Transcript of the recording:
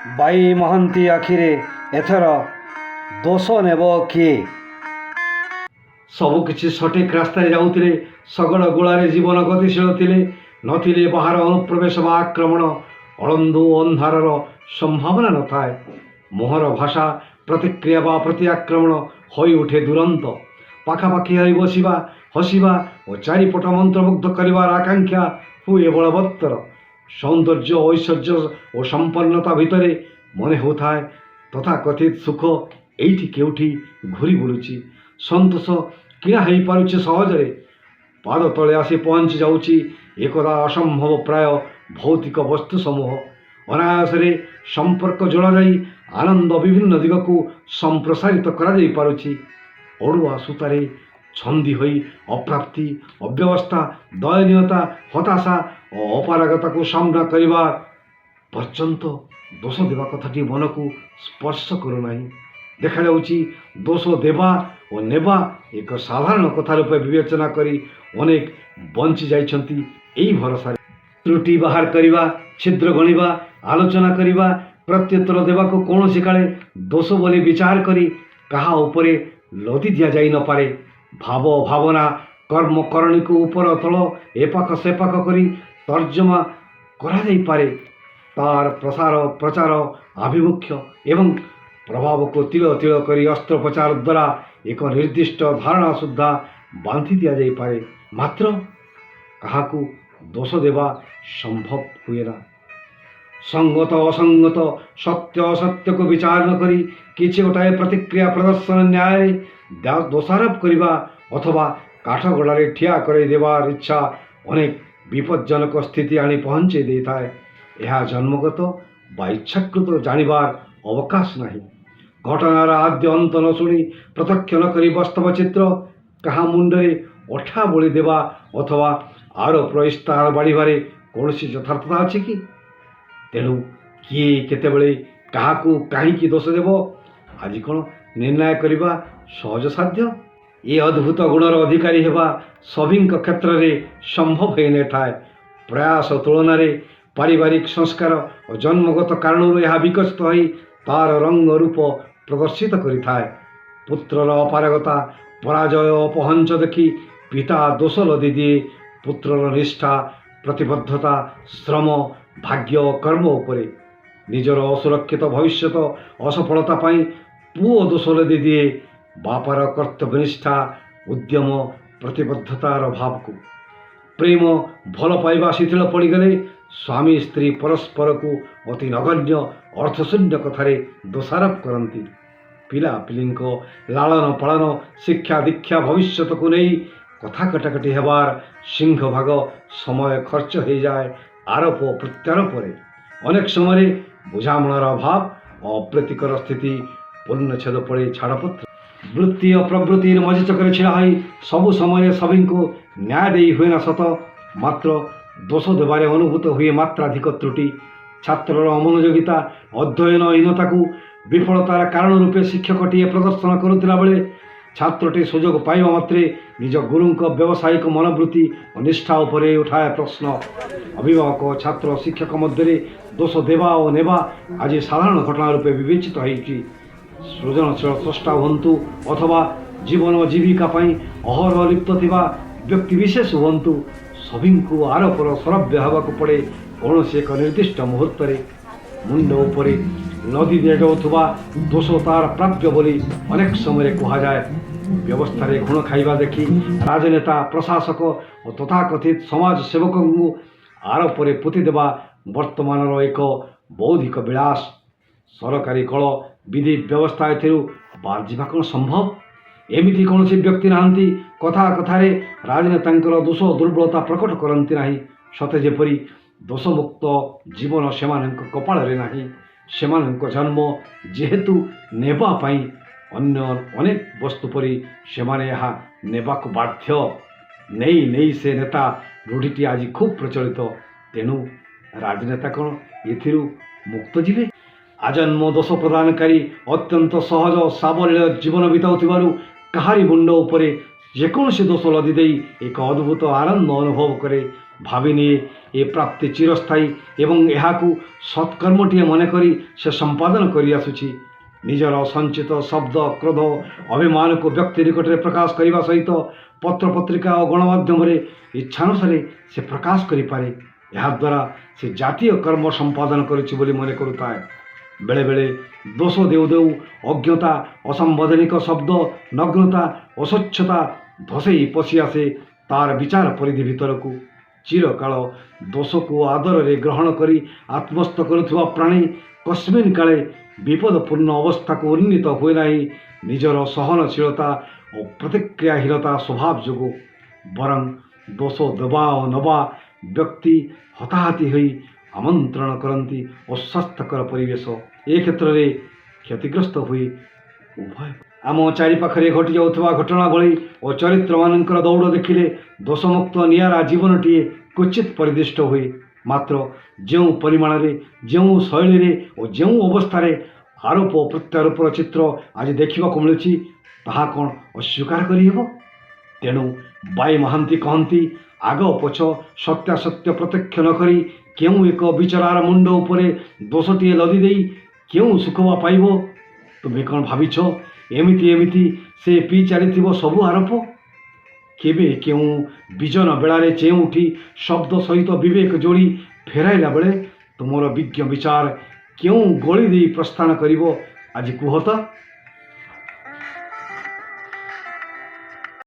ବାଇ ମହାନ୍ତି ଆଖିରେ ଏଥର ଦୋଷ ନେବ କିଏ? ସବୁକିଛି ସଠିକ୍ ରାସ୍ତାରେ ଯାଉଥିଲେ, ଶଗଡ଼ ଗୋଳାରେ ଜୀବନ ଗତିଶୀଳ ଥିଲେ, ନଥିଲେ ବାହାର ଅନୁପ୍ରବେଶ ବା ଆକ୍ରମଣ, ଅଳନ୍ଧୁ ଅନ୍ଧାରର ସମ୍ଭାବନା ନଥାଏ। ମୁହଁର ଭାଷା ପ୍ରତିକ୍ରିୟା ବା ପ୍ରତି ଆକ୍ରମଣ ହୋଇଉଠେ ଦୁରନ୍ତ। ପାଖାପାଖି ହୋଇ ବସିବା, ହସିବା ଓ ଚାରିପଟ ମନ୍ତ୍ରମୁଗ୍ଧ କରିବାର ଆକାଂକ୍ଷା ହୁଏ ବଳବତ୍ତର। ସୌନ୍ଦର୍ଯ୍ୟ, ଐଶ୍ୱର୍ଯ୍ୟ ଓ ସମ୍ପନ୍ନତା ଭିତରେ ମନେ ହେଉଥାଏ, ତଥାକଥିତ ସୁଖ ଏଇଠି କେଉଁଠି ଘୁରି ବୁଲୁଛି। ସନ୍ତୋଷ କିଣା ହେଇପାରୁଛି ସହଜରେ। ପାଦ ତଳେ ଆସି ପହଞ୍ଚି ଯାଉଛି ଏକଦା ଅସମ୍ଭବ ପ୍ରାୟ ଭୌତିକ ବସ୍ତୁ ସମୂହ। ଅନାୟାସରେ ସମ୍ପର୍କ ଯୋଡ଼ାଯାଇ ଆନନ୍ଦ ବିଭିନ୍ନ ଦିଗକୁ ସମ୍ପ୍ରସାରିତ କରାଯାଇ ପାରୁଛି। ଅଡ଼ୁଆ ସୂତାରେ ଛନ୍ଦି ହୋଇ ଅପ୍ରାପ୍ତି, ଅବ୍ୟବସ୍ଥା, ଦୟନୀୟତା, ହତାଶା ଓ ଅପାରଗତାକୁ ସାମ୍ନା କରିବା ପର୍ଯ୍ୟନ୍ତ ଦୋଷ ଦେବା କଥାଟି ମନକୁ ସ୍ପର୍ଶ କରୁନାହିଁ। ଦେଖାଯାଉଛି, ଦୋଷ ଦେବା ଓ ନେବା ଏକ ସାଧାରଣ କଥା ରୂପେ ବିବେଚନା କରି ଅନେକ ବଞ୍ଚି ଯାଇଛନ୍ତି ଏଇ ଭରସାରେ। ତ୍ରୁଟି ବାହାର କରିବା, ଛିଦ୍ର ଗଣିବା, ଆଲୋଚନା କରିବା, ପ୍ରତ୍ୟୁତ୍ତର ଦେବାକୁ କୌଣସି କାଳେ ଦୋଷ ବୋଲି ବିଚାର କରି କାହା ଉପରେ ଲଦି ଦିଆଯାଇ ନପାରେ। ଭାବ, ଭାବନା, କର୍ମ, କରଣୀକୁ ଉପର ତଳ, ଏପାଖ ସେପାଖ କରି ତର୍ଜମା କରାଯାଇପାରେ। ତାର ପ୍ରସାର, ପ୍ରଚାର, ଆଭିମୁଖ୍ୟ ଏବଂ ପ୍ରଭାବକୁ ତିଳ ତିଳ କରି ଅସ୍ତ୍ରୋପଚାର ଦ୍ୱାରା ଏକ ନିର୍ଦ୍ଦିଷ୍ଟ ଧାରଣା ସୁଦ୍ଧା ବାନ୍ଧି ଦିଆଯାଇପାରେ। ମାତ୍ର କାହାକୁ ଦୋଷ ଦେବା ସମ୍ଭବ ହୁଏ ନା। ସଙ୍ଗତ ଅସଙ୍ଗତ, ସତ୍ୟ ଅସତ୍ୟକୁ ବିଚାର ନ କରି କିଛି ଗୋଟାଏ ପ୍ରତିକ୍ରିୟା ପ୍ରଦର୍ଶନ ନ୍ୟାୟରେ ଦୋଷାରୋପ କରିବା ଅଥବା କାଠଗଡ଼ାରେ ଠିଆ କରାଇ ଦେବାର ଇଚ୍ଛା ଅନେକ ବିପଜ୍ଜନକ ସ୍ଥିତି ଆଣି ପହଞ୍ଚେଇ ଦେଇଥାଏ। ଏହା ଜନ୍ମଗତ ବା ଇଚ୍ଛାକୃତ ଜାଣିବାର ଅବକାଶ ନାହିଁ। ଘଟଣାର ଆଦ୍ୟ ଅନ୍ତ ନ ଶୁଣି, ପ୍ରତ୍ୟକ୍ଷ ନ କରି ବାସ୍ତବ ଚିତ୍ର କାହା ମୁଣ୍ଡରେ ଅଠା ବୋଳି ଦେବା ଅଥବା ଆରୋପର ଇସ୍ତାହାର ବାଢ଼ିବାରେ କୌଣସି ଯଥାର୍ଥତା ଅଛି କି? ତେଣୁ କିଏ କେତେବେଳେ କାହାକୁ କାହିଁକି ଦୋଷ ଦେବ, ଆଜି କ'ଣ ନିର୍ଣ୍ଣୟ କରିବା ସହଜସାଧ୍ୟ? ଏ ଅଦ୍ଭୁତ ଗୁଣର ଅଧିକାରୀ ହେବା ସଭିଙ୍କ କ୍ଷେତ୍ରରେ ସମ୍ଭବ ହୋଇନଥାଏ। ପ୍ରୟାସ ତୁଳନାରେ ପାରିବାରିକ ସଂସ୍କାର ଓ ଜନ୍ମଗତ କାରଣରୁ ଏହା ବିକଶିତ ହୋଇ ତାର ରଙ୍ଗ ରୂପ ପ୍ରଦର୍ଶିତ କରିଥାଏ। ପୁତ୍ରର ଅପାରଗତା, ପରାଜୟ, ଅପହଞ୍ଚ ଦେଖି ପିତା ଦୋଷ ଲଦି ଦିଏ ପୁତ୍ରର ନିଷ୍ଠା, ପ୍ରତିବଦ୍ଧତା, ଶ୍ରମ, ଭାଗ୍ୟ ଓ କର୍ମ ଉପରେ। ନିଜର ଅସୁରକ୍ଷିତ ଭବିଷ୍ୟତ ଅସଫଳତା ପାଇଁ ପୁଅ ଦୋଷ ଲଦି ଦିଏ ବାପାର କର୍ତ୍ତବ୍ୟନିଷ୍ଠା, ଉଦ୍ୟମ, ପ୍ରତିବଦ୍ଧତାର ଅଭାବକୁ। ପ୍ରେମ ଭଲ ପାଇବା ଶିଥିଳ ପଡ଼ିଗଲେ ସ୍ୱାମୀ ସ୍ତ୍ରୀ ପରସ୍ପରକୁ ଅତି ନଗଣ୍ୟ, ଅର୍ଥଶୂନ୍ୟ କଥାରେ ଦୋଷାରୋପ କରନ୍ତି। ପିଲାପିଲିଙ୍କ ଲାଳନ ପାଳନ, ଶିକ୍ଷା ଦୀକ୍ଷା, ଭବିଷ୍ୟତକୁ ନେଇ କଥା କଟାକଟି ହେବାର ସିଂହଭାଗ ସମୟ ଖର୍ଚ୍ଚ ହେଇଯାଏ ଆରୋପ ପ୍ରତ୍ୟାରୋପରେ। ଅନେକ ସମୟରେ ବୁଝାମଣାର ଅଭାବ ଓ ଅପ୍ରୀତିକର ସ୍ଥିତି ପୂର୍ଣ୍ଣଚ୍ଛେଦ ପଡ଼େ ଛାଡ଼ପତ୍ର। ବୃତ୍ତି ଓ ପ୍ରବୃତ୍ତିର ମଝି ଚକରେ ଛିଡ଼ା ହୋଇ ସବୁ ସମୟରେ ସଭିଙ୍କୁ ନ୍ୟାୟ ଦେଇ ହୁଏ ନା ସତ, ମାତ୍ର ଦୋଷ ଦେବାରେ ଅନୁଭୂତ ହୁଏ ମାତ୍ରାଧିକ ତ୍ରୁଟି। ଛାତ୍ରର ଅମନୋଯୋଗିତା, ଅଧ୍ୟୟନହୀନତାକୁ ବିଫଳତାର କାରଣ ରୂପେ ଶିକ୍ଷକଟିଏ ପ୍ରଦର୍ଶନ କରୁଥିଲା ବେଳେ ଛାତ୍ରଟି ସୁଯୋଗ ପାଇବା ମାତ୍ରେ ନିଜ ଗୁରୁଙ୍କ ବ୍ୟବସାୟିକ ମନୋବୃତ୍ତି ଓ ନିଷ୍ଠା ଉପରେ ଉଠାଏ ପ୍ରଶ୍ନ। ଅଭିଭାବକ, ଛାତ୍ର, ଶିକ୍ଷକ ମଧ୍ୟରେ ଦୋଷ ଦେବା ଓ ନେବା ଆଜି ସାଧାରଣ ଘଟଣା ରୂପେ ବିବେଚିତ ହେଇଛି। ସୃଜନଶୀଳ ସ୍ରଷ୍ଟା ହୁଅନ୍ତୁ ଅଥବା ଜୀବନ ଜୀବିକା ପାଇଁ ଅହରହ ଲିପ୍ତ ଥିବା ବ୍ୟକ୍ତିବିଶେଷ ହୁଅନ୍ତୁ, ସଭିଙ୍କୁ ଆରୋପର ଶରବ୍ୟ ହେବାକୁ ପଡ଼େ କୌଣସି ଏକ ନିର୍ଦ୍ଦିଷ୍ଟ ମୁହୂର୍ତ୍ତରେ। ମୁଣ୍ଡ ଉପରେ ଲଦି ଦିଆଯାଉଥିବା ଦୋଷ ତାର ପ୍ରାପ୍ୟ ବୋଲି ଅନେକ ସମୟରେ କୁହାଯାଏ। ବ୍ୟବସ୍ଥାରେ ଘୁଣ ଖାଇବା ଦେଖି ରାଜନେତା, ପ୍ରଶାସକ ଓ ତଥାକଥିତ ସମାଜ ସେବକଙ୍କୁ ଆରୋପରେ ପୋତିଦେବା ବର୍ତ୍ତମାନର ଏକ ବୌଦ୍ଧିକ ବିଳାସ। ସରକାରୀ କଳ, ବିଧି ବ୍ୟବସ୍ଥା ଏଥିରୁ ବାଦ ଯିବା କ'ଣ ସମ୍ଭବ? ଏମିତି କୌଣସି ବ୍ୟକ୍ତି ନାହାନ୍ତି, କଥା କଥାରେ ରାଜନେତାଙ୍କର ଦୋଷ ଦୁର୍ବଳତା ପ୍ରକଟ କରନ୍ତି ନାହିଁ। ସତେ ଯେପରି ଦୋଷମୁକ୍ତ ଜୀବନ ସେମାନଙ୍କ କପାଳରେ ନାହିଁ। ସେମାନଙ୍କ ଜନ୍ମ ଯେହେତୁ ନେବା ପାଇଁ, ଅନ୍ୟ ଅନେକ ବସ୍ତୁ ପରି ସେମାନେ ଏହା ନେବାକୁ ବାଧ୍ୟ। ନେଇ ନେଇ ସେ ନେତା ରୂଢ଼ିଟି ଆଜି ଖୁବ୍ ପ୍ରଚଳିତ। ତେଣୁ ରାଜନେତା କ'ଣ ଏଥିରୁ ମୁକ୍ତ ଯିବେ? ଆଜନ୍ମ ଦୋଷ ପ୍ରଦାନକାରୀ ଅତ୍ୟନ୍ତ ସହଜ ସାବଲୀଳ ଜୀବନ ବିତାଉଥିବାରୁ କାହାରି ମୁଣ୍ଡ ଉପରେ ଯେକୌଣସି ଦୋଷ ଲଦି ଦେଇ ଏକ ଅଦ୍ଭୁତ ଆନନ୍ଦ ଅନୁଭବ କରେ ଭାବିନିଏ ଏ ପ୍ରାପ୍ତି ଚିରସ୍ଥାୟୀ ଏବଂ ଏହାକୁ ସତ୍କର୍ମଟିଏ ମନେକରି ସେ ସମ୍ପାଦନ କରିଆସୁଛି। ନିଜର ସଞ୍ଚିତ ଶବ୍ଦ, କ୍ରୋଧ, ଅଭିମାନକୁ ବ୍ୟକ୍ତି ନିକଟରେ ପ୍ରକାଶ କରିବା ସହିତ ପତ୍ରପତ୍ରିକା ଓ ଗଣମାଧ୍ୟମରେ ଇଚ୍ଛାନୁସାରେ ସେ ପ୍ରକାଶ କରିପାରେ। ଏହାଦ୍ୱାରା ସେ ଜାତୀୟ କର୍ମ ସମ୍ପାଦନ କରୁଛି ବୋଲି ମନେ କରୁଥାଏ। ବେଳେବେଳେ ଦୋଷ ଦେଉ ଦେଉ ଅଜ୍ଞତା, ଅସାମ୍ବିଧାନିକ ଶବ୍ଦ, ନଗ୍ନତା, ଅସ୍ୱଚ୍ଛତା ଧସେଇ ପଶି ଆସେ ତାର ବିଚାର ପରିଧି ଭିତରକୁ। ଚିରକାଳ ଦୋଷକୁ ଆଦରରେ ଗ୍ରହଣ କରି ଆତ୍ମସ୍ଥ କରୁଥିବା ପ୍ରାଣୀ କସ୍ମିନ୍ କାଳେ ବିପଦପୂର୍ଣ୍ଣ ଅବସ୍ଥାକୁ ଉନ୍ନୀତ ହୁଏ ନାହିଁ ନିଜର ସହନଶୀଳତା ଓ ପ୍ରତିକ୍ରିୟାହୀନତା ସ୍ୱଭାବ ଯୋଗୁଁ। ବରଂ ଦୋଷ ଦେବା ଓ ନେବା ବ୍ୟକ୍ତି ହତାହତି ହୋଇ ଆମନ୍ତ୍ରଣ କରନ୍ତି ଅସ୍ୱାସ୍ଥ୍ୟକର ପରିବେଶ। ଏ କ୍ଷେତ୍ରରେ କ୍ଷତିଗ୍ରସ୍ତ ହୁଏ ଉଭୟ। ଆମ ଚାରିପାଖରେ ଘଟିଯାଉଥିବା ଘଟଣାବଳୀ ଓ ଚରିତ୍ରମାନଙ୍କର ଦୌଡ଼ ଦେଖିଲେ ଦୋଷମୁକ୍ତ ନିଆରା ଜୀବନଟିଏ କ୍ୱଚିତ୍ ପରିଦୃଷ୍ଟ ହୁଏ। ମାତ୍ର ଯେଉଁ ପରିମାଣରେ, ଯେଉଁ ଶୈଳୀରେ ଓ ଯେଉଁ ଅବସ୍ଥାରେ ଆରୋପ ପ୍ରତ୍ୟାରୋପର ଚିତ୍ର ଆଜି ଦେଖିବାକୁ ମିଳୁଛି, ତାହା କ'ଣ ଅସ୍ୱୀକାର କରିହେବ? ତେଣୁ ବାଇ ମହାନ୍ତି କହନ୍ତି, ଆଗ ପଛ ସତ୍ୟାସତ୍ୟ ପ୍ରତ୍ୟକ୍ଷ ନ କରି କେଉଁ ଏକ ବିଚରାର ମୁଣ୍ଡ ଉପରେ ଦୋଷଟିଏ ଲଦି ଦେଇ କେଉଁ ସୁଖ ବା ପାଇବ? ତୁମେ କ'ଣ ଭାବିଛ ଏମିତି ଏମିତି ସେ ପିଇ ଚାଲିଥିବ ସବୁ ଆରୋପ? କେବେ କେଉଁ ବିଜନ ବେଳାରେ ଚେଇଁ ଉଠି ଶବ୍ଦ ସହିତ ବିବେକ ଯୋଡ଼ି ଫେରାଇଲା ବେଳେ ତୁମର ବିଜ୍ଞ ବିଚାର କେଉଁ ଗଳି ଦେଇ ପ୍ରସ୍ଥାନ କରିବ, ଆଜି କୁହ ତ?